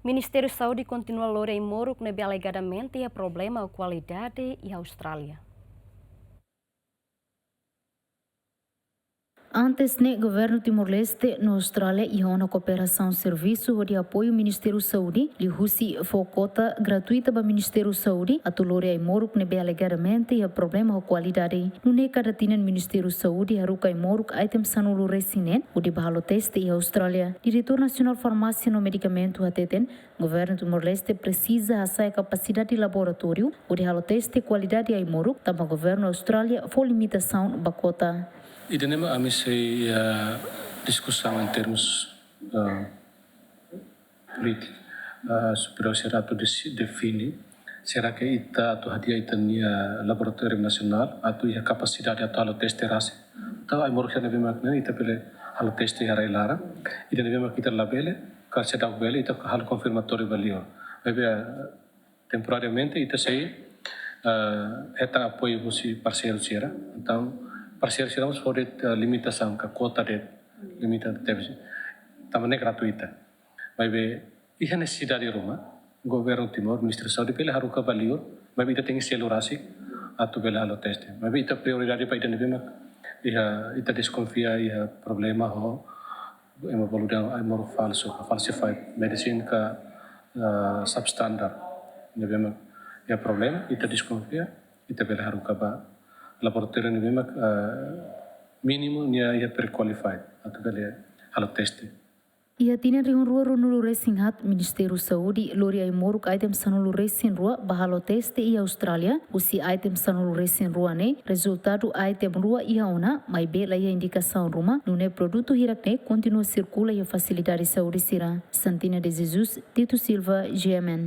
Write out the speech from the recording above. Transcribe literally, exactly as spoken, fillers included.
Ministériu Saúde kontinua lori ai-moruk ne'ebé alegadamente iha problema kualidade iha Austrália. Antes ne'e, Governu Timor-Leste no Austrália iha ona kooperasaun servisu hodi apoiu Ministériu Saúde, liuhusi fó kuota gratuita ba Ministériu Saúde atu lori ai-moruk ne'ebé alegadamente iha problema ho kualidade. Nune'e kada tinan Ministériu Saúde haruka ai-moruk item sanulu resin neen hodi ba halo teste iha Austrália. Diretór Nasionál Farmásia no Medikamentu hateten, Governu Timor-Leste presiza hasa'e kapasidade laboratóriu hodi halo teste kualidade ai-moruk, tanba Governu Austrália fó limitasaun ba kuota. Ida-ne'e mak ami sei, eh, diskusaun em termos, eh, polítiku, eh, superiór sira atu desi-, define, será que ita atu hadi'a ita-nia laboratóriu nasionál atu iha kapasidade atu halo teste rasik. Entaun ai-moruk sira ne'ebé mak ne'e ita bele halo teste iha rai-laran. Ida ne'ebé mak ita labele, ka seidauk bele, ita halo konfirmatóriu ba liur. Maibé, eh, temporariamente ita sei, eh, hetan apoiu husi parseiru sira. Entaun parseiru sira mós fó de'it, eh, limitasaun ka kuota de'it, limita tebes. Tanba ne'e gratuita. Maibé iha nesesidade ruma, Governu Timor, Ministériu Saúde bele haruka ba liur, maibé ita tenke selu rasik atu bele halo teste. Maibé ita prioridade ba ida ne'ebé mak iha, ita deskonfia iha problema ho ema bolu dehan ai-moruk falsu, falsified medicine ka, eh, substandard. Ne'ebé mak iha problema, ita deskonfia, ita bele haruka ba laboratóriu ne'ebé mak, eh, mínimu nia iha pre-qualified atu bele halo teste. Iha tinan rihun rua ruanulu resin haat, Ministériu Saúde lori ai-moruk item sanulu resin rua ba halo teste iha Austrália, husi item sanulu resin rua ne'e, rezultadu item rua iha ona, maibé la iha indikasaun ruma, nune'e produtu hirak ne'e kontinua sirkula iha fasilidade saúde sira. Santina de Jesus, Tito Silva, G M N.